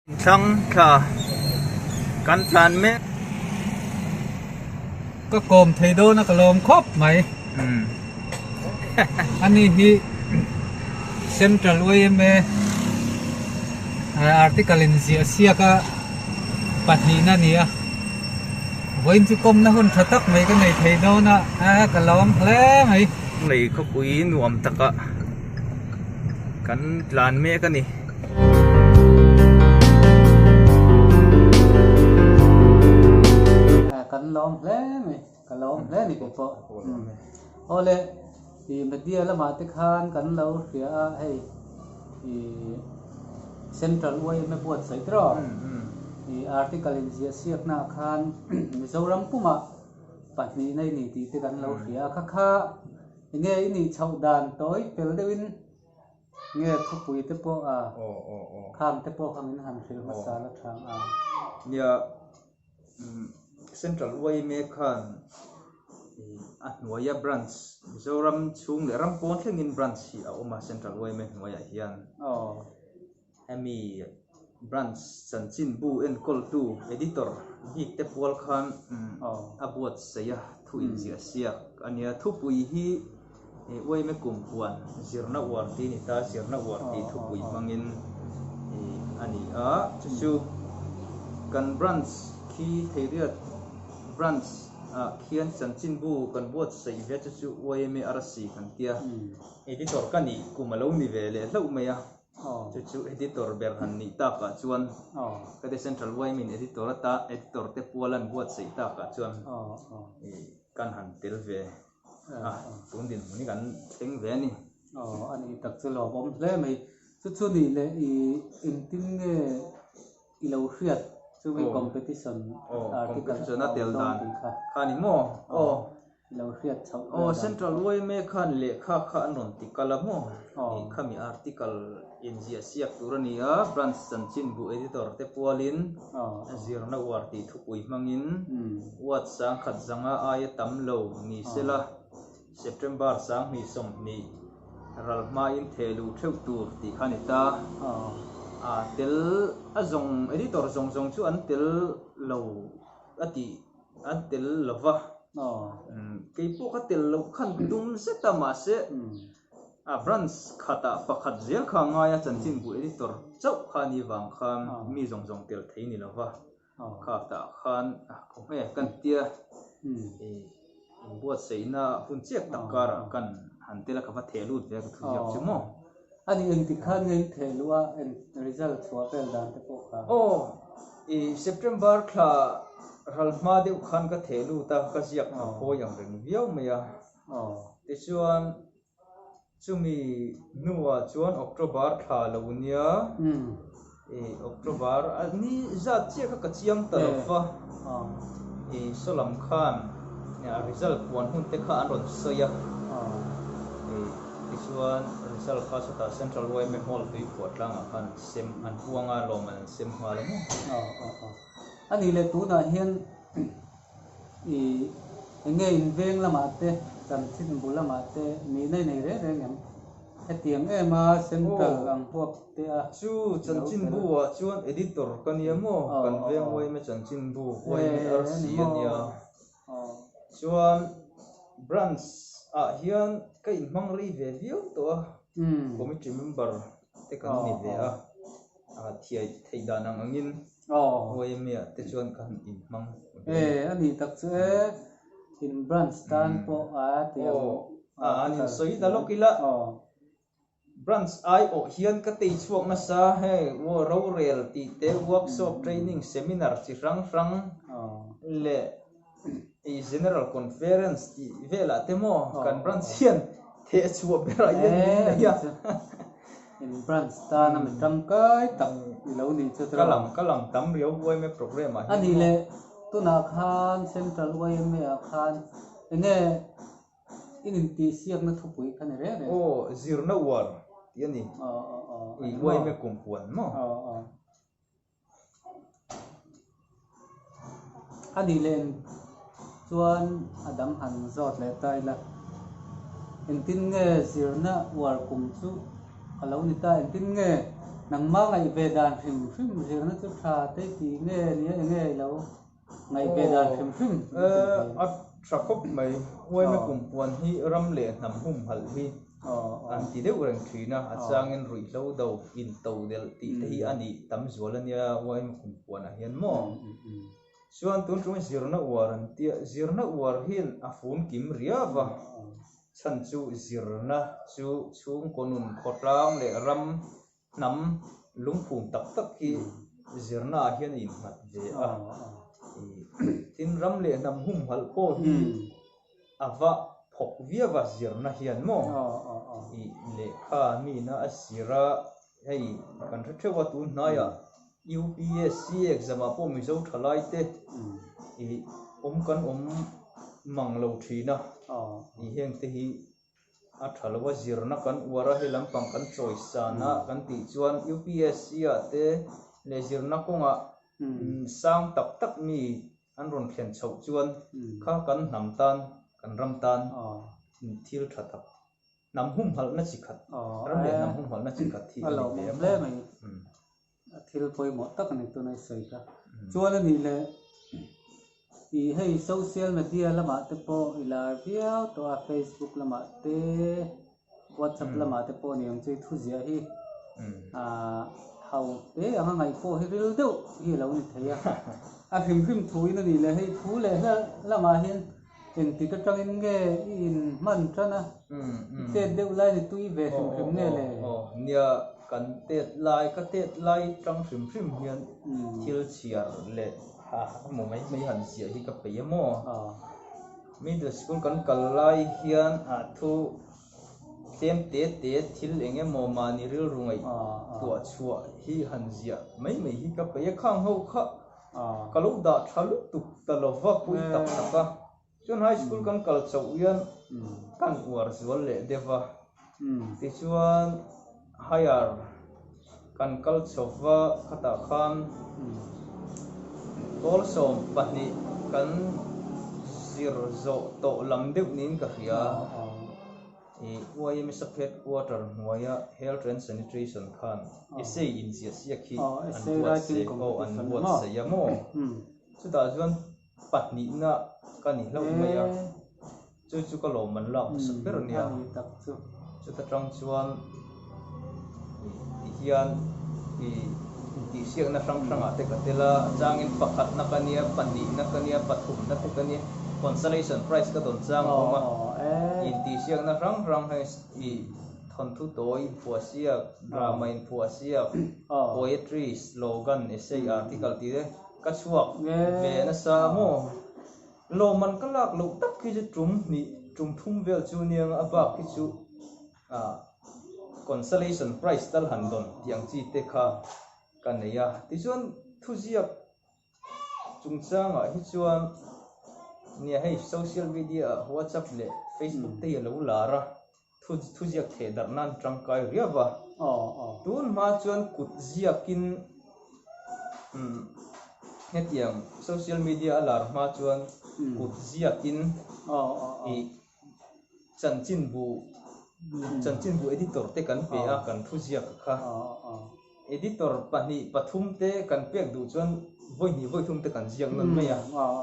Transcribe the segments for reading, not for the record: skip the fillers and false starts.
Thlang thla kan tlan mek. Ka kawm thei dawn a ka lawm khawp mai. Ani hi Central yma article in ziah siak a pahnihna a ni a. Vawiin chu kawmna hun tha tak mai ka nei thei dawn a ka lawm hle mai. Lei khawpui nuam takah kan tlan mek a ni. Kan lawm hle mai, ka lawm hle ni kei pawh. Awle i media lamah te khan kan lo hria a hei i Central yma buatsaih te rawh i article in ziah siakna ah khan Mizoram pumah pahnihna i ni tih te kan lo hria a kha kha enge i nih chhoh dan tawi fel deuhin Nge thupui te pawh a khang te pawh kha min han hrilh hmasa la thang a. Nia Central yma khan a hnuaia branch Mizoram chhung leh ram pawn thlengin branch hi a awm a Central yma hnuaiah hian. Hemi branch chanchinbu enkawltu editor bik te pual khan a buatsaih a, thu inziah siak a nia. Thupui hi yma kumpuan zirna uar tih a ni ta, zirna uar tih thupui hmangin a ni a. Chu chu kan branch khi Theiriat branch ah khian chanchinbu kan buatsaih ve chu chu yma arsi kan tia. Editor ka nih kum a lo ni ve leh hlauh mai a. Chu chu editor ber han nih takah chuan ka te Central yma in editor ata editor te pual an buatsaih takah chuan kan han tel ve a, tun dinhmun hi kan thleng ve a ni. Aw a nih tak chu lawmawm hle mai. Chu chu nih leh i engtin nge i lo hriat chumi competition article a tel dan kha ni maw? Aw. I lo hriat chhoh vel dan. Aw Central yma khan lehkha kha an rawn ti kal a maw? Khami article inziah siak tur a ni a, branch chanchinbu editor te pualin zirna uar tih thupui hmangin ward sangkhat zanga aia tam lo ni sela September 2020 ral hmain theh luh theuh tur tih kha a ni ta. A tel a zawng editor zawng zawng chu an tel lo a tih an tel lo va. Kei pawh ka tel loh khan tum zet a mahse a branch khatah pakhat zel kha a ngai a chanchinbu editor chauh kha a nih vang khan mi zawng zawng tel thei ni lo va. Kha tah khan khawnge kan tia inbuatsaihna hun chiak tak karah kan han tel a ka va theh lut ve a ka thu ziak chu maw. A ni engtik khan nge in theh luh a eng result chhuah vel dan te pawh kha. Aw i September thla ral hma deuh khan ka theh lut a ka ziak ka phawi ang reng viau mai a. Tichuan Chumi hnuah chuan October thla lo nia, i October a ni zat chiah kha ka chiang ta lo va, i saw lam khan a result puan hun te kha an rawn sawi a, i tichuan result kha sawtah Central yma Hall tuiphuah tlangah khan an sem an puang a, lawmman an sem nghal a maw? A nih leh tunah hian I enge in veng lamah te, chanchinbu lamah te nihna i nei reng reng em? Hetiang em a Central ang huap te a Chu chanchinbu ah chuan editor ka nia maw? Kan veng yma chanchinbu YMRC a nia. Chuan branch ah hian ka inhmang rei ve viau tawh a, committee member te kan ni ve a. A thiai theih dan ang angin yma ah te chuan ka han inhmang ve. E a nih tak chu e, in branch tan pawh a ti ang. Aw, a an insawi ta lawk ila. Branch aiawh hian ka tei chhuak nasa hei rorel tih te workshop training seminar chi hrang hrang leh I General Conference tih velah te maw kan branch hian theh chhuah berah hian min nei a. In branch tana mi tangkai tak i lo nih chu Ka lang ka lang tam riau yma programme ah hian maw. A nih leh tunah khan Central yma ah khan enge in intihsiakna thupui kha ni reng reng. Aw zirna uar tih a ni. I yma kumpuan maw. A nih leh chuan a dang han zawt leh ta ila, engtin nge zirna uar kum chu a lo ni ta. Engtin nge nangmah ngaih ve dan hrim hrim zirna chu tha te tih nge nia enge i lo ngaih ve dan hrim hrim? A tha khawp mai. Uaime kumpuan hi ram leh hnam humhalh hi an ti deuh reng thin a, a changin ruihhlo do into delh tih te hi a nih tam zual a nia uaime kumpuanah hian maw? Chuan tun ṭum zirna uar an tia, zirna uar hian a fun kim riau va, chhan chu zirna chu chhungkaw nun khawtlang leh ram hnam lungphum tak tak hi zirna ah hian a innghat ve a. Tin, ram leh hnam humhalh pawh hi a va phawk viau va zirna hian maw? Lehkha mina a zir a, hei kan hre theuh a tun hnaiah UPSC exam ah pawh Mizo thalai te awm kan awm mang lo thin a, heng te hi a tha lo a, zirna kan uar a, he lampang kan chawi san a kan tih chuan UPSC ah te leh zirna kawngah sang tak tak mi an rawn thlen chhoh chuan kha kan hnam tan, kan ram tan thil tha tak. Hnam humhalhna chi khat, ram leh hnam humhalhna chi khat hi a ni ve a maw? A thil pawimawh tak a ni tuna i sawi kha. Chuan a nih leh i hei social media lamah te pawh i lar viau tawh a, Facebook lamah te, WhatsApp lamah te pawh ni ang chu i thu ziah hi ah ho te anga ngaih pawh hi ril deuh hi a lo ni thei a. A hrim hrim thu in a nih leh hei thu leh hla lamah hian Engtik atangin nge i in hman tan a? I tet deuh lai ni tui ve hrim hrim nge le? Aw, nia, kan tet lai, ka tet lai tang hrim hrim hian thil chhiar leh ha maw mai mai han ziah hi ka peih a maw? Middle school kan kal lai hian a thu tlem te te thil eng emaw mahni rilru ngaih tuah chhuah hi han ziah mai mai hi ka peih a, khang ho kha Ka lo dah tha lutuk ta lo va pui tak tak a, chuan high school kan kal chauh hian kan uar zual leh deuh a, tichuan higher kan kal chho va khatah khan pawl 12 kan zir zawh tawh lam deuh niin ka hria. I YMS Headquarter hnuaia Health and Sanitation khan essay inziah siak hi an buatsaih aw an buatsaih a maw? Chutah chuan pahnihna ka ni hlauh mai a, chu chu ka lawmman lak hmasa ber a nia. Chuta tang chuan tihian i intihsiakna hrang hrangah te ka tel a, a changin pakhatna ka nia, pahnihna ka nia, pathumna te ka nia, consolation prize ka dawn chang a awm a, intihsiakna hrang hrang hei i thawnthu tawi inphuah siak, drama inphuah siak, poetry, slogan, essay, article tih te ka chhuak ve nasa a maw? Lawmman ka lak loh tak hi chu tum hnih, tum thum vel chu nia a bak hi chu. Ah consolation prize tal han dawn tih ang chi te kha ka nei a. Tichuan thuziak chungchangah hi chuan nia hei social media ah WhatsApp leh Facebook te hi a lo lar a, thu thuziak theh darh nan tangkai riau a. Tun hma chuan kut ziakin umm hetiang social media a lar hma chuan kut ziakin ih Chanchinbu Chanchinbu editor te kan pe a, kan thu ziak kha. Editor pahnih pathum te kan pek duh chuan vawi hnih vawi thum te kan ziak nawn mai a,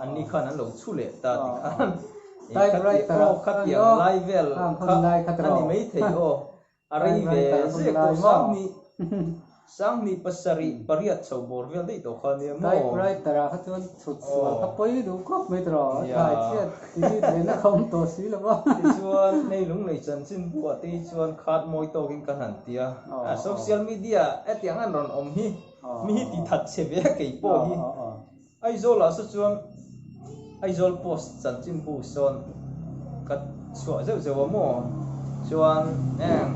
anni khan an lo chhu leh ta ti khan. Aw khatiang lai vel kha a ni maithei aw. A rei ve zek tawh sanghnih sanghnih pasarih pariat chho bawr vel daih tawh kha nia maw? Typewriter ah kha chuan chhut sual kha pawi duh khawp mai tawh a thlai chhiat delete leh na kha awm tawh si lo va. Tichuan hei lunglei chanchin buah te hi chuan khat mawi tawkin kan han ti a, social media hetiang an rawn awm hi mi hi ti that che ve a kei pawh hi. Aizawl ah saw chuan Aizawl Post chanchin bu sawn ka chhuah zeuh zeuh a maw? Chuan eng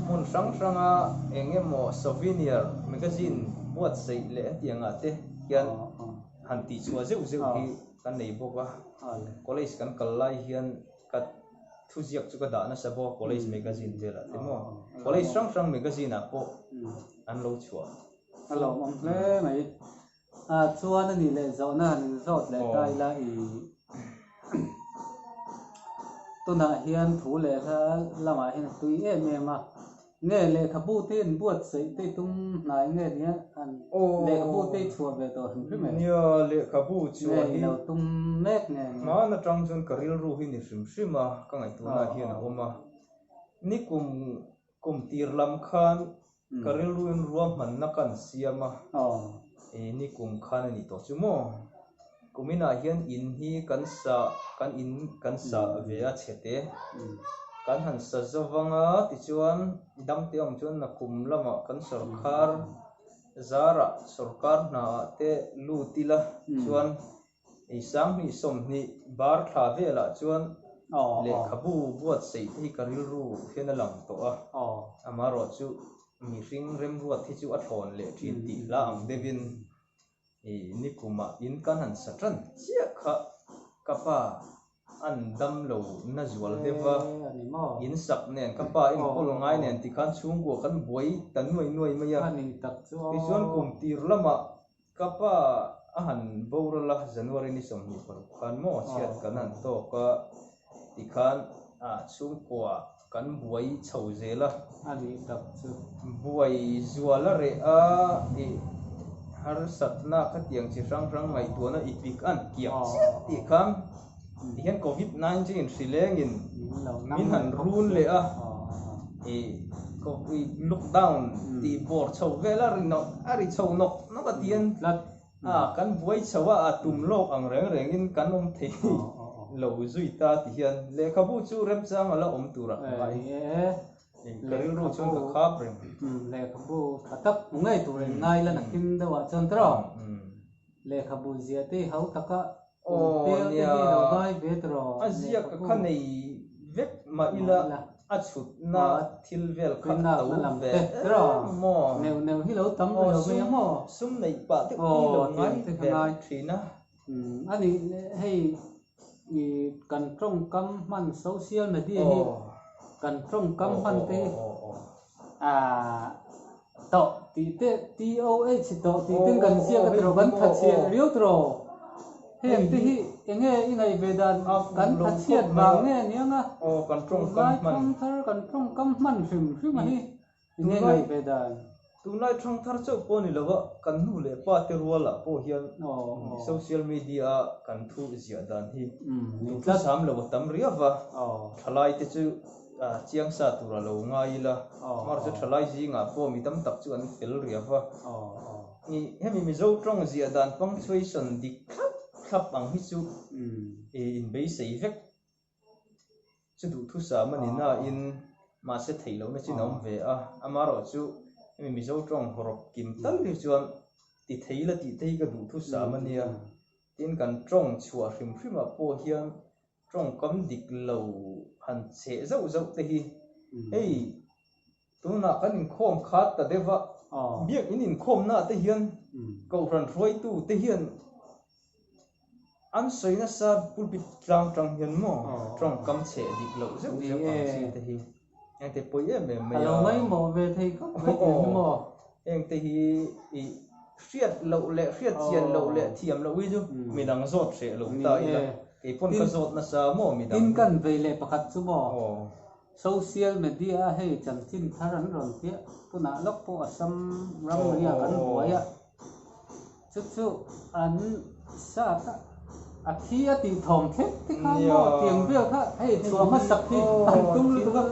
hmun hrang hranga eng emaw souvenir magazine buatsaih leh hetiang ah te hian han tih chhuah zeuh zeuh hi ka nei bawk a. College kan kal lai hian ka thuziak chu ka dah nasa bawk a college magazine velah te maw? College hrang hrang magazine ah pawh an lo chhuah. A lawmawm hle mai. Ah chuan a nih leh zawhna han inzawt leh ta ila i tunah hian thu leh hla lamah hian a tui em em a. Nge lehkhabu te in buatsaih te i tum hnai nge nia an lehkhabu te i chhuah ve tawh hrim hrim em? Nia, lehkhabu chhuah hi Nge i lo tum mek nge nia? Hmaan atang chuan ka rilru hi ni hrim hrim a, ka ngaihtuahna hian a awm a. Nikum kum tir lam khan ka rilru in ruahmanna kan siam a, nikum khan a ni tawh chu maw? Kuminah hian in hi kan sa kan in kan sa ve a chhe te. Kan han sa zo vang a, tichuan damte awm chuan nakum lamah kan sawrkhar zarah sawrkar hnaah te lut ila chuan ei sanghnih sawmhnih bar thla velah chuan lehkhabu buatsaih te hi ka rilru hian a lang tawh a, amaherawhchu mihring remruat hi chu a thlawn leh thin tih hla ang deuhin. I nikumah in kan han sa tan chiah kha ka pa an dam lo na zual deuh va, in sak nen ka pa enkawl ngai nen tikhan chhungkua kan buai ta nuai nuai mai a. Tichuan kum tir lamah ka pa a han boral a, January ni 26 khan maw chhiat kan han tawk a tikhan chhungkua kan buai chho zel a. A nih tak chu. Buai zual a reh a, i harsatna khatiang chi hrang hrang ngaihtuahna i pik an kiak chiah tih khan tihian Covid 19 hri lengin min han run leh a, i lockdown tih bawr chho vel a ri nawk a ri chho nawk nawk a tian A, kan buai chho a, a tum lawk ang reng rengin kan awm thei lo zui ta ti hian lehkhabu chu remchang a la awm tur a ngai. Ka rilru chuan ka khap reng. Lehkhabu tha tak hmu ngei tur in ngai la nakin deuh ah chuan tawh. Lehkhabu ziah te hi ho taka kum tel te hi lo ngai ve tawh. A ziak ka kha nei vek mah ila A chhutna thil vel kha a to ve em maw? Neuh neuh hi lo tam rih lo mai a maw? Sum neih pah deuh hi lo ngai ve bawk thin a. A nih hei kan tawngkam hman social media hi kan tawngkam hman te hi tawh tih te TOH tawh tih ten kan ziak a tiraw kan thachhiat riau tiraw heng te hi eng nge i ngaih ve dan kan thachhiat vang nge aniang a tunlai thangthar kan tawngkam hman hrim hrim a hi eng nge ngaih ve dan. Tunlai thangthar chauh pawh ni lova kan nu leh pa te rualah pawh hian social media a kan thu ziah dan hi duhthusam lo a tam riau va, thalai te chu Chiang sa tur a lo ngai ila, mar chu thalai zingah pawh mi tam tak chu an fel riau va. Hemi Mizo tawng ziah dan punctuation dik thlap thlap ang hi chu inbeisei vek chu duhthusam a ni nain mahse theih lohna chin a awm ve a. Amaherawhchu hemi Mizo tawng hawrawp kim tal hi chuan ti thei ila tih te hi ka duhthusam a nia. Tin kan tawng chhuah hrim hrimah pawh hian Tawngkam dik lo han cheh zauh zauh te hi hei tunah kan inkhawm khat ta deuh a, biakin inkhawmna te hian Kohhran hruaitu te hian an sawi nasa pulpit tlang tang hian maw tawngkam cheh dik loh zeuh zeuh ang chi te hi engte pawi em em mai a. A lo ngaihmawh ve thei khawp mai tih hi maw? Hengte hi i hriat loh leh hriat chian loh leh thiam loh hi chu midang zawt hreh lo ta ila. Kei pawn ka zawt nasa maw midang. Tin kan vei leh pakhat chu maw social media a hei chanchin thar an rawn piah tunah lawk pawh Assam ramri ah kan buai a chu chu an sat a a thi a tih thawm thleng te khan maw tiang vel kha hei chhuah hmasak hi an tum lutuk a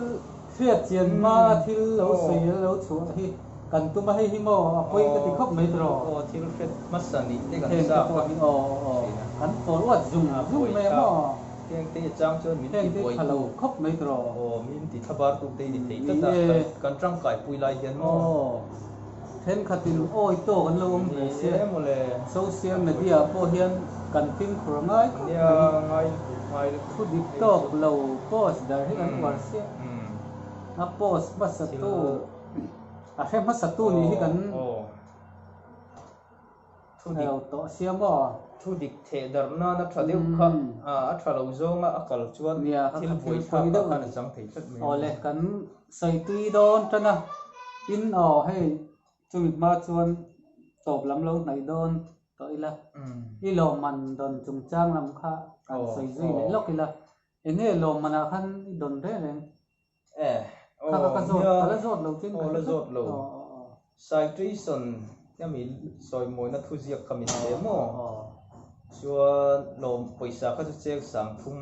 hriat chian hma a thil lo sawi a lo chhuah hi kan tum a hei hi maw a pawi ka ti khawp mai tawh aw thil hret hmasa nih te kan chak a aw aw kan forward zung zung mai a maw heng te chang chuan min ti buai tu khawp mai tawh aw min ti thlabar tu te ni thei tlat a kan tangkai pui lai hian maw aw thenkhatin awi tawk an lo awm ve sia social media pawh hian kan fimkhur ngai khawp mai thu dik tawk lo post dar hi kan uar sia a post hmasa tu A hre hmasa tu nih hi kan lo tawh sia maw? Thu dik theh darh nan a tha deuh kha a tha lo zawnga a kal chuan thil buai thlak ah khan a chang thei tlat mai a. Awle kan sawi tui dawn tan a, tin aw hei chumi hma chuan tawp lam lo hnaih dawn tawh ila, i lawmman dawn chungchang lam kha kan sawi zui leh lawk ila, enge lawmman ah khan i dawn reng reng? E, Kha ka zawt, ka la zawt lo chin ka la zawt lo. Citation hemi sawi mawina thu ziak kha min pe maw? Chuan lawm pawisa kha chu cheng sang thum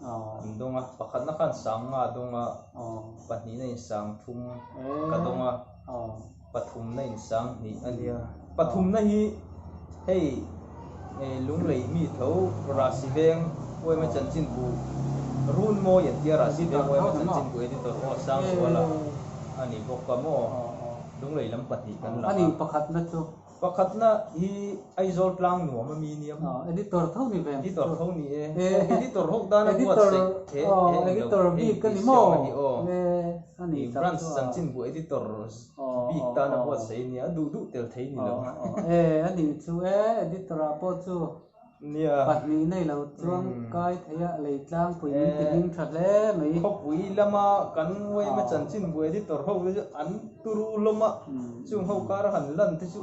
an dawng a, pakhatna khan sang nga a dawng a, pahnihna in sang thum ka dawng a, pathumna in sang hnih a nia. Pathumna hi hei Lunglei mi tho Rasi Veng Uaima Chanchinbu Runmawi an tia Rasi Veng Uaima Chanchinbu Editor aw Sangzuala a ni bawk a maw? Lunglei lam pahnih kan lang a. A ni pakhatna chu. Pakhatna hi Aizawl tlang nuam a mi nia maw? Editor tho ni ve. Editor tho ni e. Editor ho tan a buatsaih he he ni lo he inti siam a ni aw. Branch Chanchinbu Editor Bik tan a buatsaih a nia, a duh duh tel thei ni lo. E, a nih chu e, editor ah pawh chu pahnih nei lo chuan kai thei a, lei tlangpui min ti hming tha hle mai. Khawpui lama kan yma chanchinbu editor ho te chu an turu hlawm a, chung ho kar a han lan te chu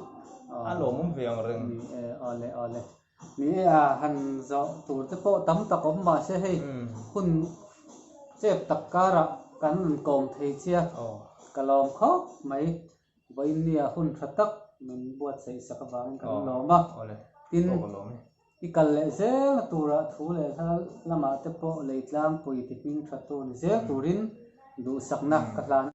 a lawmawm ve ang reng. Ni e, awle awle. Ni e a, han zawh tur te pawh tam tak awm mah se hei hun chep tak karah kan rawn kawm thei chia ka lawm khawp mai. Vawiinnia hun tha tak min buatsaih sak avangin kan lawm a, tin i kal leh zelna turah thu leh hla lamah te pawh lei tlangpui ti hming tha tu ni zel turin duhsakna ka hlan.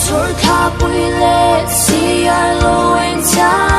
Chhawr thla pui leh si a lo eng chang.